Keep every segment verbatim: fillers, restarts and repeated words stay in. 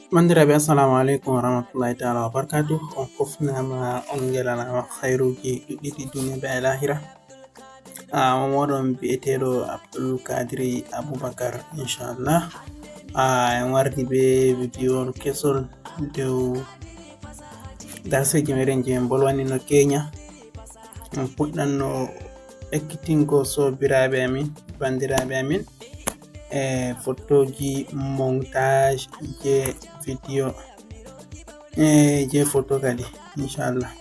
Banndiraaɓe, assalamu aleykum wa rahmatullahi taala wa barakatuh. On kofnaama, on ngelanaama khayruuji ɗuɗɗi ɗi duniya be lahira. Ah, on moɗon bi'eteeɗo Abdul Kadiri Abubakar, inchallah. Ah, en wardi be video kesol dow darseeji meɗen je en bolwanino Kenya. En puɗɗanno ekkitingo soobiraaɓe amin, banndiraaɓe amin, e fotooji montage je video, e je photo kadi, inchallah.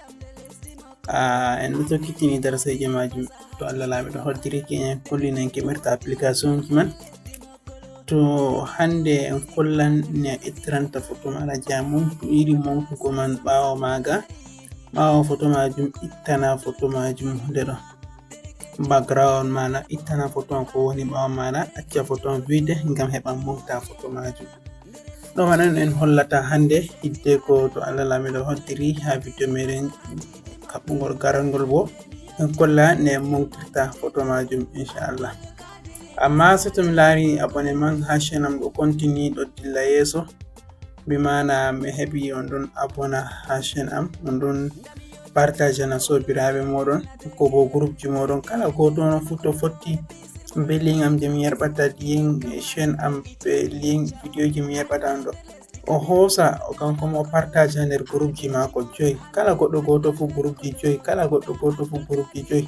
Ah, en ɗo tokkitini darseeji majum. To Allah Laamiiɗo hoddiri, en kollinan en keɓirta application ji man. To hannde en kollan ne a ittiranta foto maaɗa je a mum, to yiɗi montugo man ɓaawo maaga, ɓaawo foto majum, ittana foto majum hunde ɗo. Background maaɗa, ittana foto on ko woni ɓaawo maaɗa, acca foto on vide ngam heɓa monta foto majum. Ɗo man on en hollata hannde, hidde ko to Allah Laamiiɗo hoddiri ha video meɗen kaɓɓungol garangol bo, en kolla ne en montirta foto majum, inchallah. Amma so to mi laari abonnement ha chaîne am ɗo continue ɗo dilla yeeso, bi maana mi heɓi on ɗon abona ha chaîne am, on ɗon partage na soobiraaɓe moɗon, ko bo groupe ji moɗon, kala gooto on fu to fotti be lien am je mi yerɓata, lien chaîne am be lien video ji mi yerɓata on ɗo. O hoosa, o kanko mo o partage nder groupe ji maako joy. Kala goɗɗo gooto fu groupe ji joy, kala goɗɗo gooto fu groupe ji joy,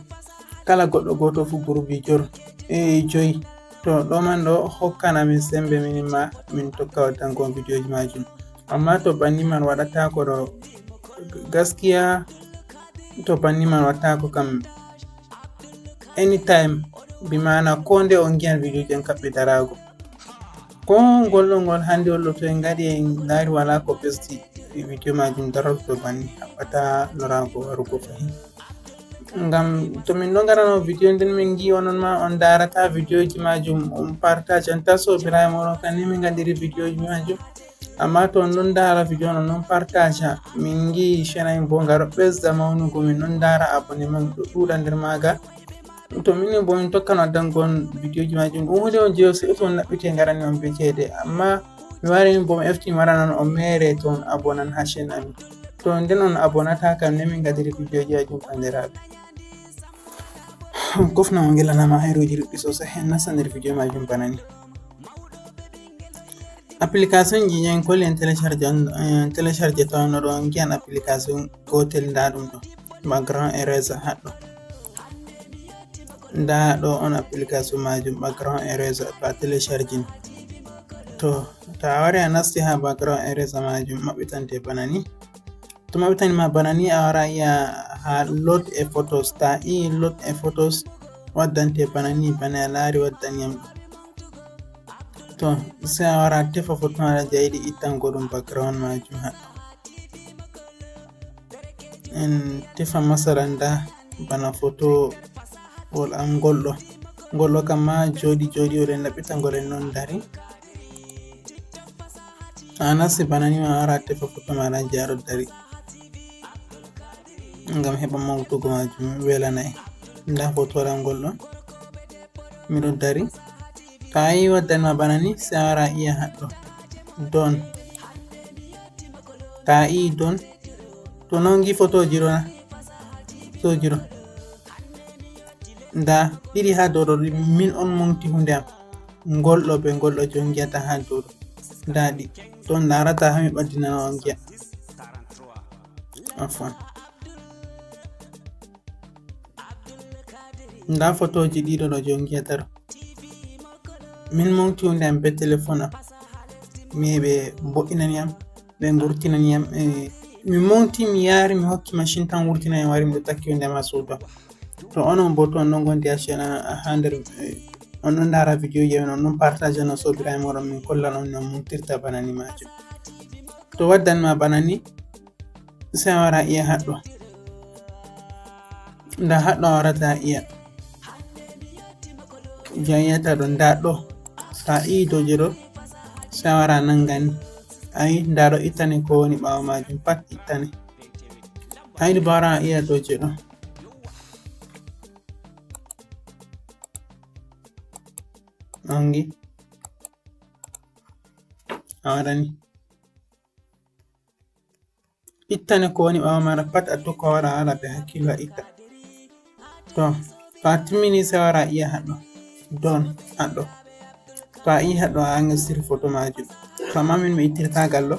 kala goɗɗo gooto fu groupe ji jor-, e joy. To ɗo man ɗo hokkana min sembe minin ma, min tokka waddango on video ji majum. Amma to banni man waɗataako ɗo, gaskiya, to banni man waɗataako kam, anytime, bi maana ko nde on ngi'an video ji an kaɓɓi daraago. Ko ngol ɗo ngol hannde on ɗo to en ngaɗi en ndaari wala ko ɓesdi video majum darorto banni, haɓɓata loraago warugo fahin. Ngam to min ɗo ngaɗano video nden min ngi onon ma on ndaarata video ji majum, on partage an ta soobiraaɓe moɗon kan ni min ngaɗiri video ji majum. Amma to on ɗon ndaara video on, on ɗon partage, min ngi chaîne am bo nga ɗo ɓesda mawnugo, min ɗon ndaara abonnement ɗo ɗuuɗa nder maaga. To minin bo min tokkan waddango on video ji majum. Ɗum hunde on je seɗɗa to on naɓɓiti ngarani on be ceede. Amma mi wari min bo mi efti mi waɗanan on mere to on abonan ha chaîne amin. To nden on abonata kam ne min ngadiri video ji majum, banndiraaɓe. Kofna on ngelanaama hayruuji ɗuɗɗi sosai. En nasta nder video majum bana ni. Application ji en kolli en télécharge on, en télécharge to on ɗo ngi'an application gotel nda ɗum ɗo. Background eraser haɗɗo. Nda ɗo on application majum, background eraser, to a téléchargini. To, to a wari a nasti ha background eraser majum, maɓɓitante bana ni. To maɓɓitani ma bana ni, a wara a yi'a ha load a photos. To a yi'i load a photos, waddante bana ni, bana a laari waddani yam ɗo. To, sai a wara a tefa foto maaɗa je a yiɗi ittango ɗum background majum ha. En tefa masalan nda bana foto wol am ngol ɗo. Ngol ɗo kam ma jooɗi jooɗi, o ɗen ɗaɓɓita ngol en non dari. A nasti bana ni ma a wara a tefa foto maaɗa je a ɗo dari. Ngam heɓa mawtugo majum welana en. Nda foto am ngol ɗo. Miɗo dari. To a yi'i waddani ma bana ni, sai a wara a yi'a haɗɗo. Don. To a yi'i don. To non ngi fotoji ɗo na? Fotoji ɗo. Nda ɗiɗi ha dow ɗo, ɗi min on monti hunde am. Ngol ɗo be ngol ɗo je on ngi'ata ha dow ɗo. Nda ɗi. To on ndarata ha mi ɓaddinana on ngi'a. Afwan. Nda fotoji ɗiɗo ɗo je on ngi'ata ɗo. Min monti hunde am be telefon am. Mi ɓe mbo'inani am, ɓe ngurtinani am. Eh, mi monti, mi yaari, mi hokki machine tan wurtinani am, wari miɗo takki hunde am ha suudu am. To onon bo to on ɗon gondi ha chaîne, ha nder, eh, on ɗon ndaara video ji amin, on ɗon partage no soobiraaɓe moɗon, min kollan on no montirta bana ni majum. To waddani ma bana ni, sai a wara a yi'a haɗɗo. Nda haɗɗo a warata a yi'a. Je a yi'ata ɗo, nda ɗo. To a yi'i dow je ɗo, sai a wara a nanga ni. Ayi, nda ɗo ittane ko woni ɓaawo majum pat ittane. A yiɗi bo a wara a yi'a dow je ɗo. Nangi. A wara ni. ittane ko woni ɓaawo maɗa pat, a tokka waɗa, a waɗa be hakkillo a itta. To, to a timmini, sey wara a yi'a haɗɗo. Ɗon haɗɗo. To a yi'i haɗɗo, a enregistri photo majum. To amma min mi ittirta gal ɗo.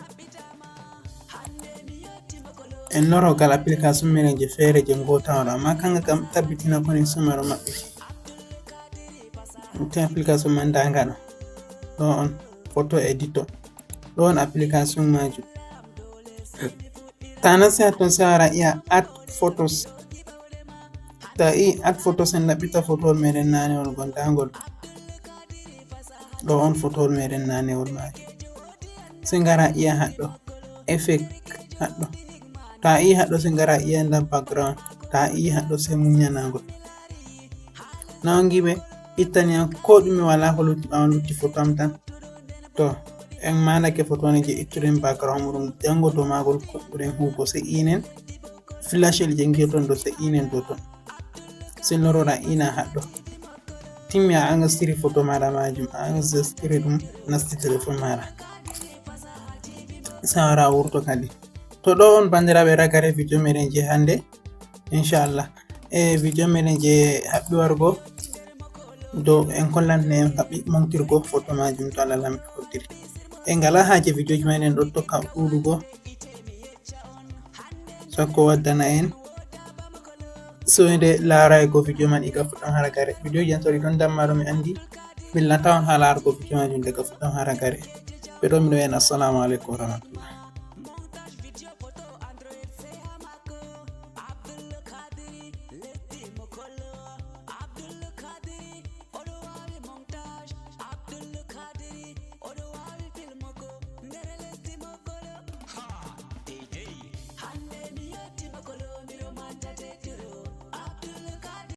En loro gal application meɗen je feere je ngota on, amma kanga kam tabbitina connexion ma ɗo maɓɓiti. Te application man nda nga ɗo. Ɗo on photo editor. Ɗo on application majum. Ta nasti hatton sey wara a yi'a add photos. To a yi'i add photos, en ɗaɓɓita photowol meɗen nanewol gol, nda ngol. Ɗo on photowol meɗen nanewol majum. Sey ngara a yi'a haɗɗo. Effect haɗɗo. To a yi'i haɗɗo sey ngara a yi'a nda background. To a yi'i haɗɗo sey muññanagol. Nangi ɓe ittani an ko ɗume wala ko lutti ɓawo lutti photo am tan. To en manake photo ne je ittuɗen background muɗum, jango dow magol ko ɓuren hugo sey inen. Flashel je ngirton ɗo sey inen dow ton. Sey lorora ina haɗɗo. Timmi a enregistri photo maɗa majum, a enregistri ɗum nasti téléphone maɗa. Sey wara a wurto kadi. To ɗo on bandiraɓe ragare video meɗen je hande. Inchallah. E video meɗen je haɓɓi wargo. Dow en kollan ne en haɓɓi montirgo photo majum to Allah lami ko hoddiri. En ngala haje videoji meɗen ɗo tokka ɗuɗugo. Sakko waddana en. So nde laaraygo video man iga fuɗɗam haa ragare. Videoji an to ɗi ɗon damma ɗo mi andi. Millata on haa laargo video majum daga fuɗɗam haa ragare. Ɓe ɗo mi ɗo en assalamu alaikum wa rahmatullahi.